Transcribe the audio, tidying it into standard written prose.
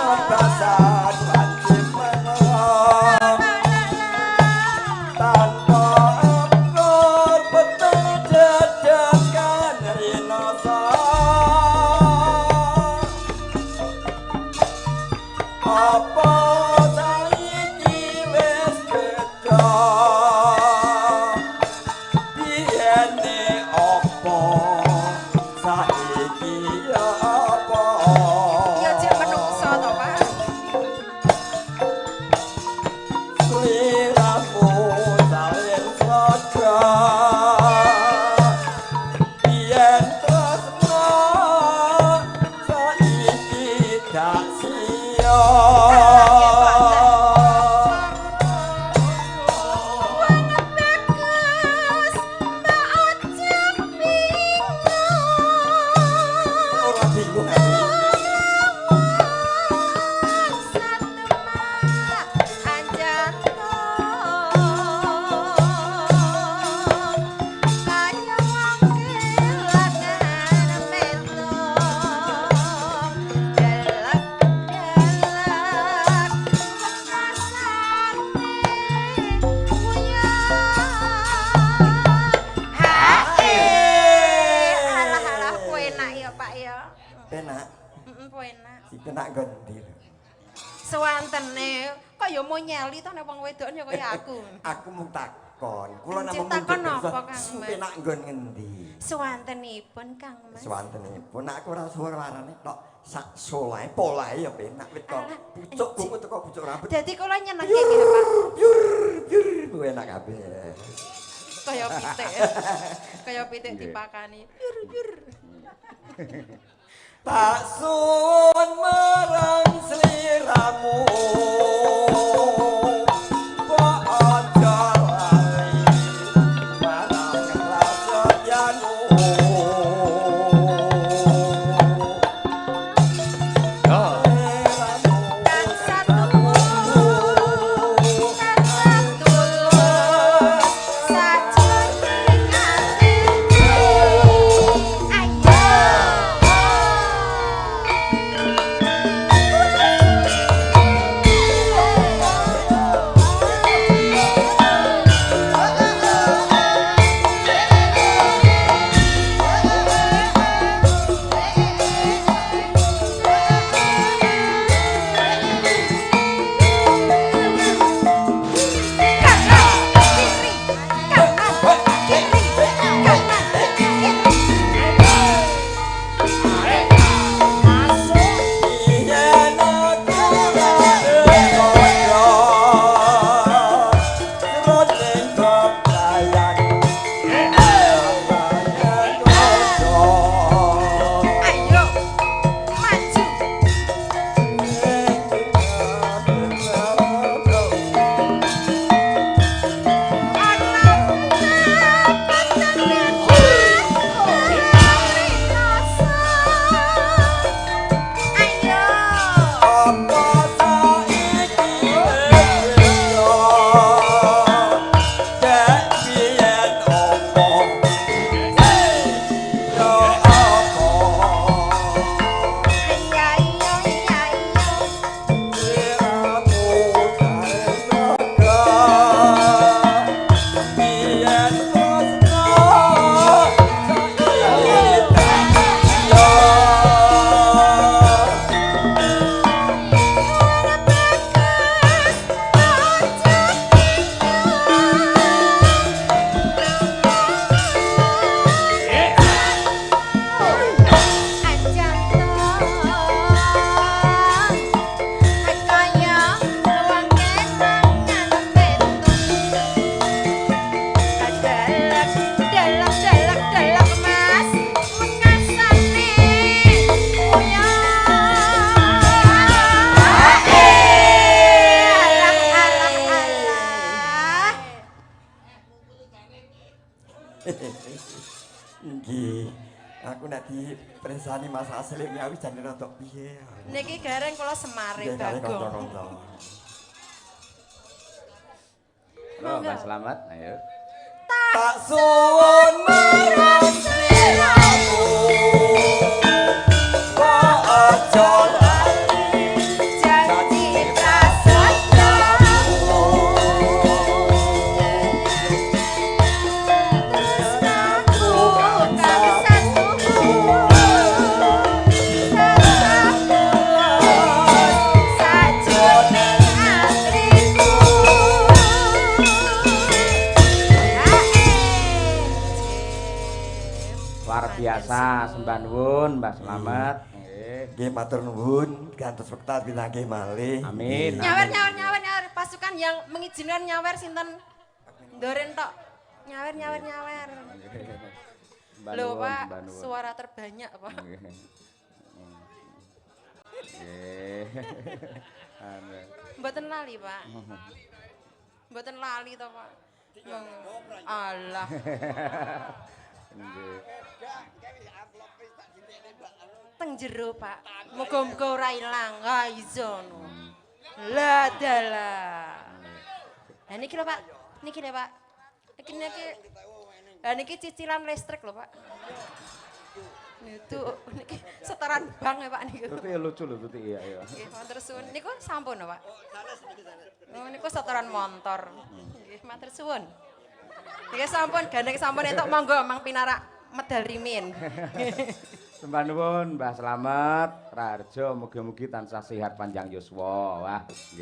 Bebasan wanci meneng tanpa atur betul dedekan rinasa. Apa saiki wis beda? Biyene apa saiki ya apa? Ya jek menungso to, Pak. Sliramu salin sloga, biyen tresno saiki dak siya. Wong bagus mbak aja bingung. Ora bingung aku. Alah alah enak ya, Pak, ya. Penak, Heeh, enak. Si penak nggon ndi lho? Suwantene kok ya mau nyeli to nek wong wedok ya kaya aku. Aku mung takon, kula Encik namung takon mundhut apa, Kang Mas? Penak nggon ngendi? Suwantenipun, Kang Mas. Suwantenipun aku ora suara-warane tok sak solahe polahe ya penak wit kok. Alah, Pucuk encik. buku teko pucuk rambut. Dadi kula nyenengke nggih, Pak. Byur byur kuwi enak kabeh. Kaya pitik. Kaya pitik dipakani. Byur byur. Tak suwun marang sliramu. Mbok aja lali marang prasetyamu. Yo. Tansah tansah tulus sajroning atine. Ayo. Kanan kiri kanan kiri kanan kiri. Yen aku padha jroning bebrayan. Ayo maju. Ana Ayo. Apa saiki wis beda? Dek biyen opo? Ya apa? Iya iya iya iya. Sliramu kae biyen tresno saiki tak siya. Ora bagus aja Kaya wong kelangan petung. Delek delek delek delek Mas mekasane uyah. Alah alah alah. Nggih. Aku nek dipresani Mas Aslim ya wis jane rada piye. Niki gareng kula semare Nggih, kali Bagong. kanca-kanca. Oh, Mas Slamet, ayo. Tak suwun marang sliramu. Kok aja lali. Biasa sembah nuwun Mbah Slamet. Nggih. Nggih matur nuwun gantos wekdal pinanggih malih. Amin. Nyawer nyawer nyawer nyawer pasukan yang mengizinkan nyawer sinten? Ndoren tok. Nyawer nyawer nyawer. Sembah Lho nuwun, Pak, sembah nuwun. Suara terbanyak, Pak. Nggih. Nggih. Anu. Mboten lali, Pak. Mboten lali to, Pak. Alah. Nggih. Teng jero, Pak. Muga-muga ora ilang. Ha iso no. Lah dalah. Lah niki lho, Pak. Niki lho, Pak. Niki niki. Lah niki cicilan listrik lho, Pak. Itu niki setoran bank ya, Pak, niku. Tuti ya lucu lho Tuti iya iya. Nggih, matur suwun. Niku sampun lho, Pak. Oh, niku setoran motor. Nggih, matur suwun. Nggih sampun, gandeng sampun entuk, monggo mang pinarak medal rimin. Sembah nuwun Mbah Slamet, Raharjo, mugi-mugi tansah sehat panjang yuswa. Wah, nggih.